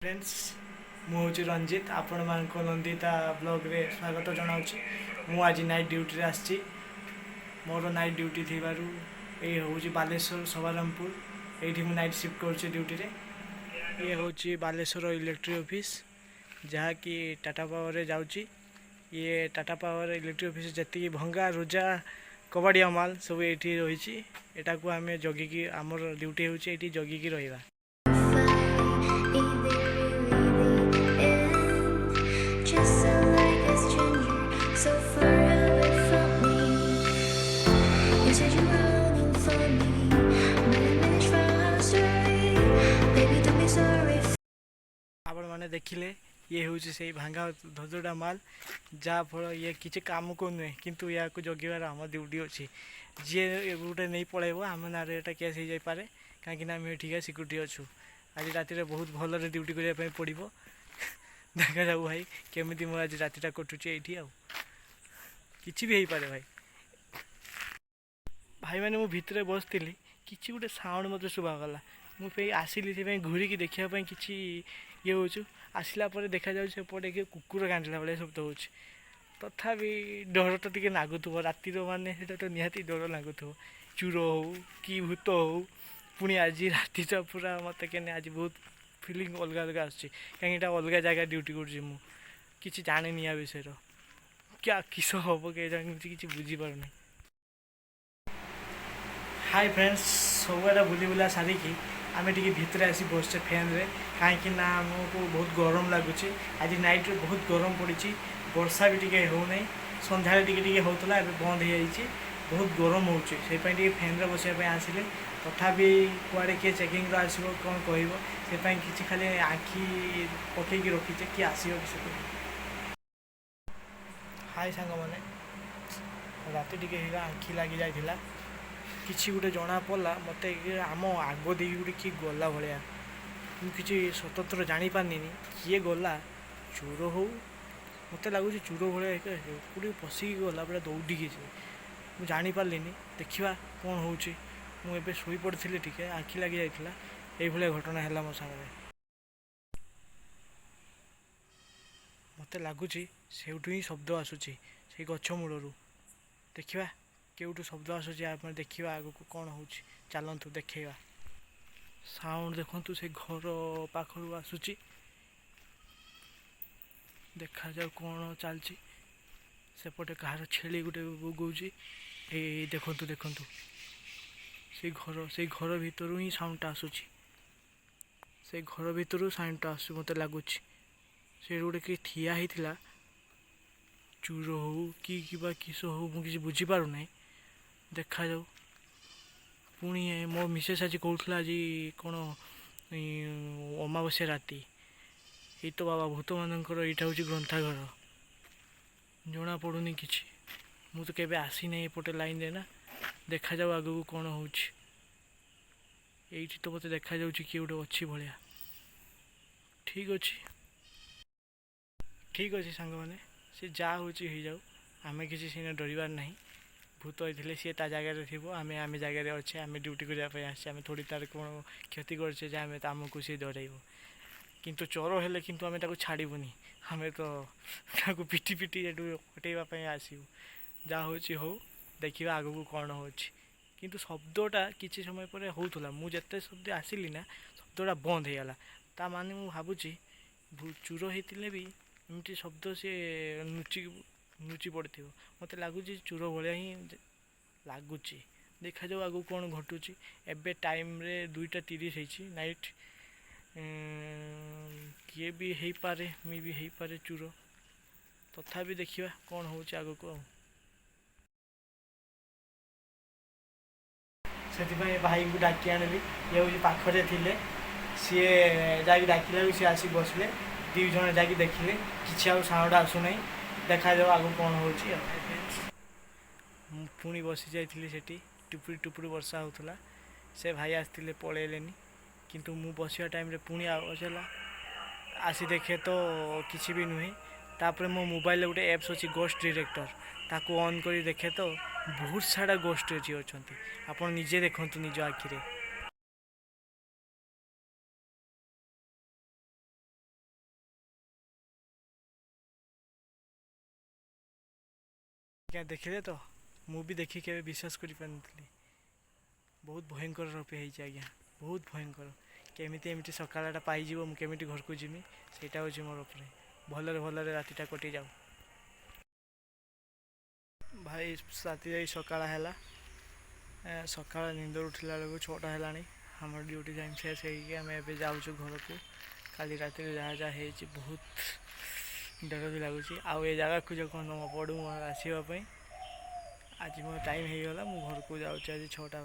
Friends, ମୁଁ ହେଉଛି ରଞ୍ଜିତ, ଆପଣମାନଙ୍କ ନନ୍ଦିତା ବ୍ଲଗ୍ରେ ସ୍ୱାଗତ ଜଣାଉଛି। ମୁଁ ଆଜି ନାଇଟ୍ ଡ୍ୟୁଟିରେ ଆସିଛି। ମୋର ନାଇଟ୍ ଡ୍ୟୁଟି ଥିବାରୁ ଏଇ ହେଉଛି ବାଲେଶ୍ୱର ସବାରାମପୁର, ଏଇଠି ମୁଁ ନାଇଟ୍ ସିଫ୍ଟ କରୁଛି ଡ୍ୟୁଟିରେ। ଇଏ ହେଉଛି ବାଲେଶ୍ୱର ଇଲେକ୍ଟ୍ରିକ୍ ଅଫିସ୍, ଯାହାକି ଟାଟା ପାୱାରରେ ଯାଉଛି। ଇଏ ଟାଟା ପାୱାର ଇଲେକ୍ଟ୍ରିକ୍ ଅଫିସ୍, ଯେତିକି ଭଙ୍ଗା ରୁଜା କବାଡ଼ିଆ ମାଲ ସବୁ ଏଇଠି ରହିଛି। ଏଟାକୁ ଆମେ ଜଗିକି, ଆମର ଡ୍ୟୁଟି ହେଉଛି ଏଇଠି ଜଗିକି ରହିବା। Ain't they really the end? Just so like a stranger, so far away from me. You said you're running for me, but I managed faster. Baby, don't be sorry. ଆପଣମାନେ ଦେଖିଲେ, ଇଏ ହେଉଛି ସେଇ ଭାଙ୍ଗା ଧଦୁଡ଼ା ମାଲ, ଯାହାଫଳ ଇଏ କିଛି କାମକୁ ନୁହେଁ, କିନ୍ତୁ ଏହାକୁ ଜଗିବାର ଆମ ଡ୍ୟୁଟି ଅଛି। ଯିଏ ଗୋଟେ ନେଇ ପଳାଇବ, ଆମ ନାଁରେ ଏଇଟା କେସ୍ ହେଇଯାଇପାରେ, କାହିଁକିନା ଆମେ ଏଠିକା ସିକ୍ୟୁରିଟି ଅଛୁ। ଆଜି ରାତିରେ ବହୁତ ଭଲରେ ଡ୍ୟୁଟି କରିବା ପାଇଁ ପଡ଼ିବ। ଦେଖାଯାଉ ଭାଇ, କେମିତି ମୁଁ ଆଜି ରାତିଟା କଟୁଛି ଏଇଠି। ଆଉ କିଛି ବି ହେଇପାରେ ଭାଇ। ଭାଇମାନେ, ମୁଁ ଭିତରେ ବସିଥିଲି, କିଛି ଗୋଟେ ସାଉଣ୍ଡ ମୋତେ ଶୁଭାଗଲା। ମୁଁ ସେଇ ଆସିଲି ସେଥିପାଇଁ ଘୁରିକି ଦେଖିବା ପାଇଁ କିଛି ଇଏ ହେଉଛୁ। ଆସିଲା ପରେ ଦେଖାଯାଉଛି ସେପଟେ କିଏ କୁକୁର କାନ୍ଦିଲା ଭଳିଆ ଶବ୍ଦ ହେଉଛି। ତଥାପି ଡର ତ ଟିକେ ଲାଗୁଥିବ ରାତିର, ମାନେ ସେଇଟା ତ ନିହାତି ଡର ଲାଗୁଥିବ, ଚୋର ହଉ କି ଭୂତ ହଉ। ପୁଣି ଆଜି ରାତିଟା ପୁରା ମୋତେ କେନେ ଆଜି ବହୁତ ଫିଲିଂ ଅଲଗା ଅଲଗା ଆସୁଛି, କାହିଁକି ଏଇଟା ଅଲଗା ଜାଗା ଡ୍ୟୁଟି କରୁଛି, ମୁଁ କିଛି ଜାଣିନି ୟା ବିଷୟରେ। କ୍ୟା କିସ ହେବ କେଜାଣି, କିଛି ବୁଝିପାରୁନି। ହାଇ ଫ୍ରେଣ୍ଡସ୍, ସବୁଆଡ଼େ ବୁଲି ବୁଲା ସାରିକି ଆମେ ଟିକେ ଭିତରେ ଆସି ବସିଛେ ଫ୍ୟାନ୍ରେ, କାହିଁକି ନା ଆମକୁ ବହୁତ ଗରମ ଲାଗୁଛି। ଆଜି ନାଇଟ୍ରେ ବହୁତ ଗରମ ପଡ଼ିଛି। ବର୍ଷା ବି ଟିକେ ହେଉନାହିଁ। ସନ୍ଧ୍ୟାବେଳେ ଟିକେ ଟିକେ ହେଉଥିଲା, ଏବେ ବନ୍ଦ ହେଇଯାଇଛି। ବହୁତ ଗରମ ହେଉଛି, ସେଇପାଇଁ ଟିକେ ଫ୍ୟାନ୍ରେ ବସିବା ପାଇଁ ଆସିଲେ। ତଥାପି କୁଆଡ଼େ କିଏ ଚେକିଂର ଆସିବ, କ'ଣ କହିବ, ସେଥିପାଇଁ କିଛି ଖାଲି ଆଖି ପକେଇକି ରଖିଛେ, କିଏ ଆସିବ କି ସେଠୁ। ହାଇ ସାଙ୍ଗମାନେ, ରାତି ଟିକେ ହେଇଗଲା, ଆଖି ଲାଗି ଯାଇଥିଲା। କିଛି ଗୋଟେ ଜଣା ପଡ଼ିଲା ମୋତେ କି ଆମ ଆଗ ଦେଇକି ଗୋଟେ କିଏ ଗଲା ଭଳିଆ। ମୁଁ କିଛି ସ୍ୱତନ୍ତ୍ର ଜାଣିପାରିଲିନି କିଏ ଗଲା, ଚୋର ହଉ, ମୋତେ ଲାଗୁଛି ଚୋର ଭଳିଆ କୋଉଠି ପଶିକି ଗଲା ପୁରା ଦୌଡ଼ିକି ସେ। ମୁଁ ଜାଣିପାରିଲିନି, ଦେଖିବା କ'ଣ ହେଉଛି। ମୁଁ ଏବେ ଶୋଇପଡ଼ିଥିଲି, ଟିକେ ଆଖି ଲାଗି ଯାଇଥିଲା। ଏଇଭଳିଆ ଘଟଣା ହେଲା ମୋ ସାଙ୍ଗରେ। ମୋତେ ଲାଗୁଛି ସେଇଠୁ ହିଁ ଶବ୍ଦ ଆସୁଛି, ସେଇ ଗଛ ମୂଳରୁ। ଦେଖିବା କେଉଁଠୁ ଶବ୍ଦ ଆସୁଛି। ଆମେ ଦେଖିବା ଆଗକୁ କ'ଣ ହେଉଛି। ଚାଲନ୍ତୁ ଦେଖେଇବା। ସାଉଣ୍ଡ ଦେଖନ୍ତୁ, ସେ ଘର ପାଖରୁ ଆସୁଛି। ଦେଖାଯାଉ କ'ଣ ଚାଲିଛି। ସେପଟେ କାହାର ଛେଳି ଗୋଟେ ବୋବଉଛି। ଏଇ ଦେଖନ୍ତୁ, ଦେଖନ୍ତୁ, ସେଇ ଘର ଭିତରୁ ହିଁ ସାଉଣ୍ଡଟା ଆସୁଛି। ସେଇ ଘର ଭିତରୁ ସାଉଣ୍ଡଟା ଆସୁଛି ମୋତେ ଲାଗୁଛି। ସେଇଠି ଗୋଟେ କିଏ ଠିଆ ହେଇଥିଲା, ଚୋର ହଉ କି କିବା କିସ ହଉ, ମୁଁ କିଛି ବୁଝିପାରୁନାହିଁ। ଦେଖାଯାଉ। ପୁଣି ମୋ ମିସେସ୍ ଆଜି କହୁଥିଲା, ଆଜି କ'ଣ ଅମାବାସ୍ୟା ରାତି। ଏଇ ତ ବାବା ଭୂତମାନଙ୍କର ଏଇଟା ହେଉଛି ଗ୍ରନ୍ଥାଘର। ଜଣା ପଡ଼ୁନି କିଛି। ମୁଁ ତ କେବେ ଆସିନାହିଁ ଏପଟେ ଲାଇନରେ ନା। ଦେଖାଯାଉ ଆଗକୁ କ'ଣ ହେଉଛି। ଏଇଠି ତ ମୋତେ ଦେଖାଯାଉଛି କିଏ ଗୋଟେ ଅଛି ଭଳିଆ। ଠିକ୍ ଅଛି, ଠିକ୍ ଅଛି ସାଙ୍ଗମାନେ, ସେ ଯାହା ହେଉଛି ହେଇଯାଉ, ଆମେ କିଛି ସେଇନା ଡରିବାର ନାହିଁ। ଭୂତ ହେଇଥିଲେ ସିଏ ତା ଜାଗାରେ ଥିବ, ଆମେ ଆମେ ଜାଗାରେ ଅଛେ। ଆମେ ଡ୍ୟୁଟି କରିବା ପାଇଁ ଆସିଛେ। ଆମେ ଥୋଡ଼ି ତାର କ'ଣ କ୍ଷତି କରିଛେ ଯେ ଆମେ ଆମକୁ ସିଏ ଡରେଇବ? କିନ୍ତୁ ଚୋର ହେଲେ କିନ୍ତୁ ଆମେ ତାକୁ ଛାଡ଼ିବୁନି। ଆମେ ତ ତାକୁ ପିଟି ପିଟି ଏଠୁ ହଟେଇବା ପାଇଁ ଆସିବୁ। ଯାହା ହେଉଛି ହଉ, ଦେଖିବା ଆଗକୁ କ'ଣ ହେଉଛି। କିନ୍ତୁ ଶବ୍ଦଟା କିଛି ସମୟ ପରେ ହେଉଥିଲା। ମୁଁ ଯେତେ ଶବ୍ଦ ଆସିଲି ନା, ଶବ୍ଦଟା ବନ୍ଦ ହେଇଗଲା। ତା ମାନେ ମୁଁ ଭାବୁଛି ଚୋର ହେଇଥିଲେ ବି ଏମିତି ଶବ୍ଦ ସିଏ ଲୁଚି ଲୁଚି ପଡ଼ିଥିବ। ମୋତେ ଲାଗୁଛି ଚୋର ଭଳିଆ ହିଁ ଲାଗୁଛି। ଦେଖାଯାଉ ଆଗକୁ କ'ଣ ଘଟୁଛି। ଏବେ ଟାଇମ୍ରେ 2:30 ହେଇଛି ନାଇଟ୍। କିଏ ବି ହେଇପାରେ, ମେ ବି ହେଇପାରେ ଚୋର। ତଥାପି ଦେଖିବା କ'ଣ ହେଉଛି ଆଗକୁ। ଆଉ ସେଥିପାଇଁ ଭାଇଙ୍କୁ ଡାକି ଆଣିଲି। ଇଏ ହେଉଛି ପାଖରେ ଥିଲେ। ସିଏ ଯାଇକି ଡାକିଲା ବି ସିଏ ଆସିକି ବସିଲେ। ଦୁଇ ଜଣ ଯାଇକି ଦେଖିଲେ, କିଛି ଆଉ ସାଉଣ୍ଡ ଆସୁନାହିଁ। ଦେଖାଯାଉ ଆଗକୁ କ'ଣ ହେଉଛି। ଆଉ ମୁଁ ପୁଣି ବସି ଯାଇଥିଲି ସେଠି। ଟୁପୁରି ଟୁପୁରି ବର୍ଷା ହେଉଥିଲା। ସେ ଭାଇ ଆସିଥିଲେ, ପଳେଇଲେନି। କିନ୍ତୁ ମୁଁ ବସିବା ଟାଇମ୍ରେ ପୁଣି ଆୱାଜ ହେଲା। ଆସି ଦେଖେ ତ କିଛି ବି ନୁହେଁ। ତାପରେ ମୋ ମୋବାଇଲରେ ଗୋଟେ ଆପ୍ସ ଅଛି ଗୋଷ୍ଟ ଡିଟେକ୍ଟର, ତାକୁ ଅନ୍ କରି ଦେଖେ ତ ବହୁତ ସାରା ଗୋଷ୍ଟ ଏଠି ଅଛନ୍ତି। ଆପଣ ନିଜେ ଦେଖନ୍ତୁ ନିଜ ଆଖିରେ। ଆଜ୍ଞା, ଦେଖିଲେ ତ, ମୁଁ ବି ଦେଖି କେବେ ବିଶ୍ୱାସ କରିପାରିନଥିଲି। ବହୁତ ଭୟଙ୍କର ରୂପେ ହେଇଛି ଆଜ୍ଞା, ବହୁତ ଭୟଙ୍କର। କେମିତି ଏମିତି ସକାଳଟା ପାଇଯିବ, ମୁଁ କେମିତି ଘରକୁ ଯିମି, ସେଇଟା ହେଉଛି ମୋର ଉପରେ। ଭଲରେ ଭଲରେ ରାତିଟା କଟିଯାଉ। ଭାଇ, ରାତି ଯାଇ ସକାଳ ହେଲା। ସକାଳ ନିନ୍ଦରୁ ଉଠିଲା ବେଳକୁ 6ଟା ହେଲାଣି। ଆମର ଡ୍ୟୁଟି ଟାଇମ୍ ଶେଷ ହେଇକି ଆମେ ଏବେ ଯାଉଛୁ ଘରକୁ। କାଲି ରାତିରେ ଯାହା ଯାହା ହେଇଛି, ବହୁତ ଡର ବି ଲାଗୁଛି। ଆଉ ଏ ଜାଗାକୁ ଯখন ନ ପଡ଼ୁ ମୋର ଆସିବା ପାଇଁ। ଆଜି ମୋ ଟାଇମ୍ ହେଇଗଲା, ମୁଁ ଘରକୁ ଯାଉଛି ଆଜି 6ଟା।